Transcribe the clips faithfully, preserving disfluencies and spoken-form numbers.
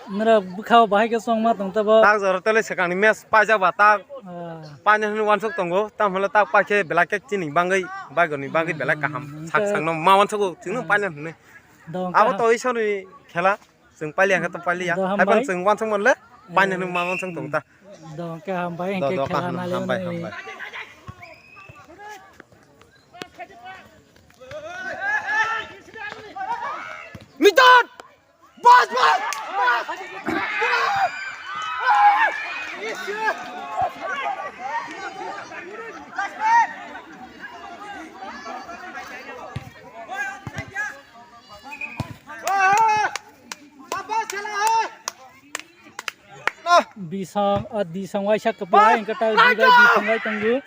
Nora bwkhao bahai khe chongma tong tabo. Tak jora tele swkangni match paijak ba tak. Ah. Paina hwnwi wansuk tongo. Tamo hwnle tak paikhe belai khe chini bagwi, bagwni bagwi belai kaham. Hmm, sak hwnkhe sakno ma wansugo chwngno paina hwnwi. Abo to Iswrni khela. Chwng pailiya hwnkhe to pailiya. Do hambai. Haiphano chwng wansuk manle paina hwnwi ma wansuk tongo ta. Do hwnkhe hambai, do, hwnkhe do, khela kaham, nalai hambai, nalai. Hambai. Miton! Bas, bas! Bisong, ah, bisong waisa kwplai, hwnkhe ta bibai bisong wai tongo.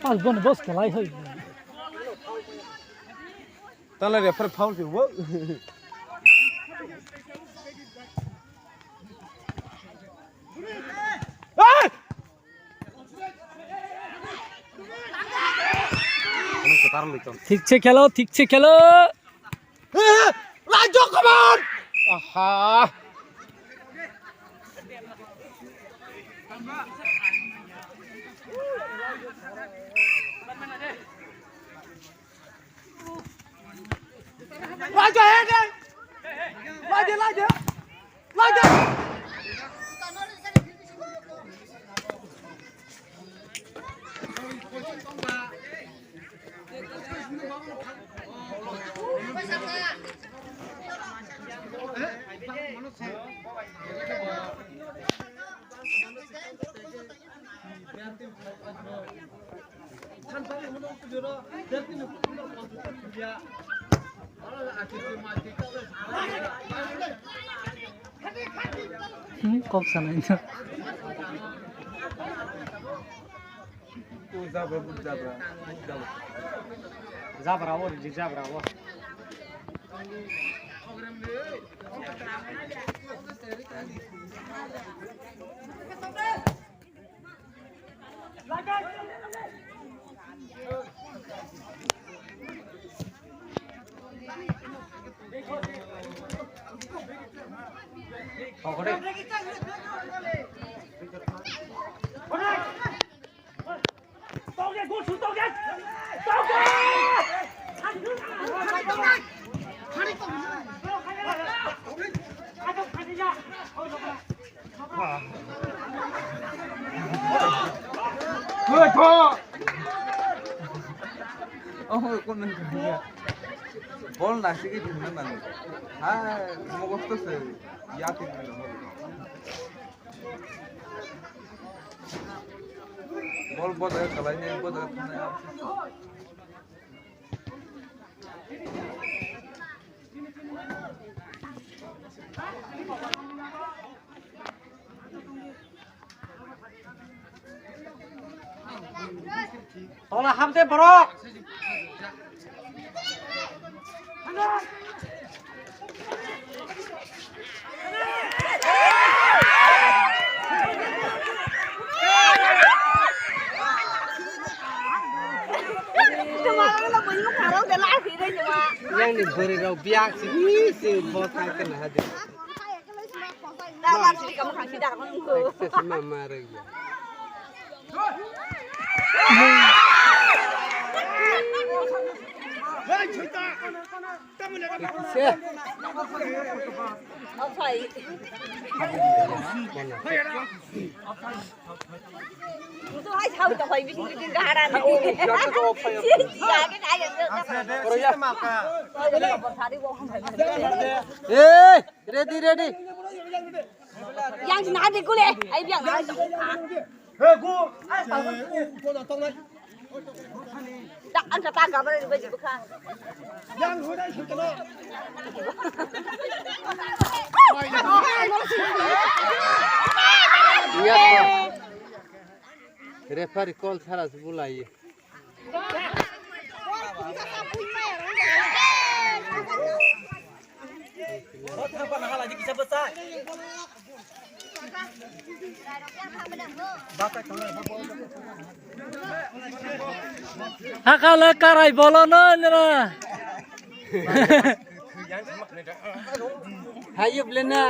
Pas bono bos kelai hoi. Tala refer foul se wo. Thik se khelo, thik se khelo. Rajo, come on! Aha! Rajo, head, head! Rajo, Rajo! Rajo! Hmm, kok sanai na. O jabra, jabra, jabra. Jabra o, ridi jabra o. Oh, kon nang kaya. Bol nasi ke dina nang. Hai, mogosto se. Ya tin. Bol boda kalai ne boda. Tola hamse borok. Yang ni bwrwi rok biak si, si bo thang khe na hadi. Mama rwgya. Hey, ready, ready. Yang sini ada gule, ayo yang. Hei, go. Ai, ai, ai, go, go, go, go. Tak, ang kata gambar di baju buka. Yang hudai sutro. Iya. Referee call sara se bulai. Hakale karai bolo no nira. Hayu blena.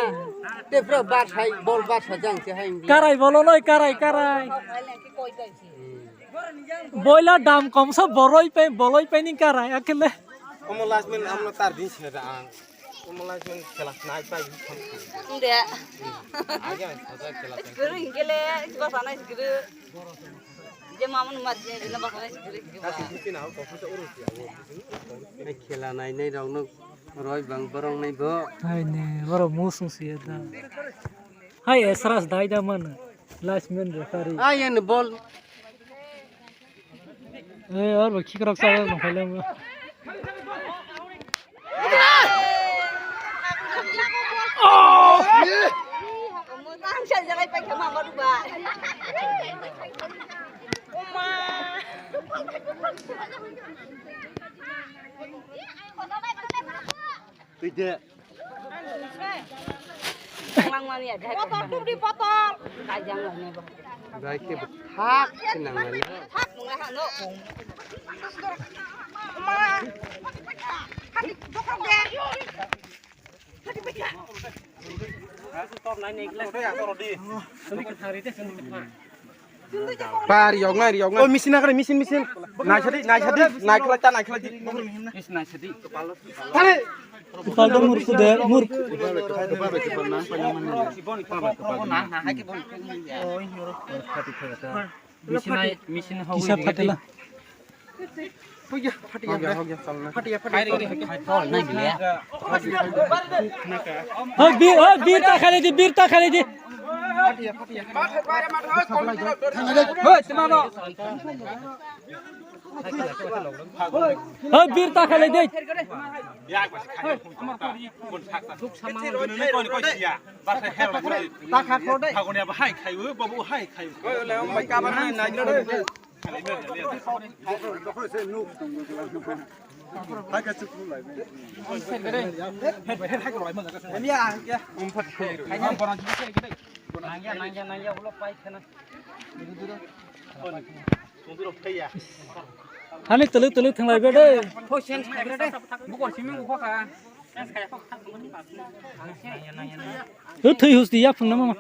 Tepra bat hai bol bat sajang se hai. Karai bolo noi, karai, karai. Boila dam komsa boroi pe, boloi pe ni karai akele. Omo last man amno tar din se da ang. Omo last man khela nai pai tham. Inde. Age ang saja khela. Guru ingkele, basa nai guru. Je mamun mar je, je basa nai guru. Khela nai nai rok no roi bang borong nai bo. Hai ne, borok musung si da. Hai esras dai da man. Last man referee. Ai, ani bol. Eh, or ba kikrok sa ba phai lang. Twi de. Langmani ya, dai. Botol, tubri botol. Kajang lani bo. Dai ke thak ke nang lani. Thak nang lani. Ma. Hadi dokok de. Hadi bacha. Bar yok nai yok nai. Oi, misin nakre, misin, misin. Nai sadi, nai sadi, nai khlai ta, nai khlai di. Is nai sadi. Tare. Kepal do murku de, murku. Misin nai, misin hau. Kisa phatela. Ho gaya, phat gaya, ho gaya, ho gaya, chalna. Phat gaya, phat gaya. Hoi, bir, hoi, bir ta khali di, bir ta khali di. Hoi, tuma no. Hoi, bir ta khali di. Hoi, amar kori. Duk sama. Ni koi, ni koi siya. Basa hel. Ta kha kho dai. Phagoni abo hai khai, o babu hai khai. Oi, le, mai kabar nai, nai, nai. Ani tele tele thanglai be de. Bukor simi bukor kha. Hwtwi husti yaphang na mama.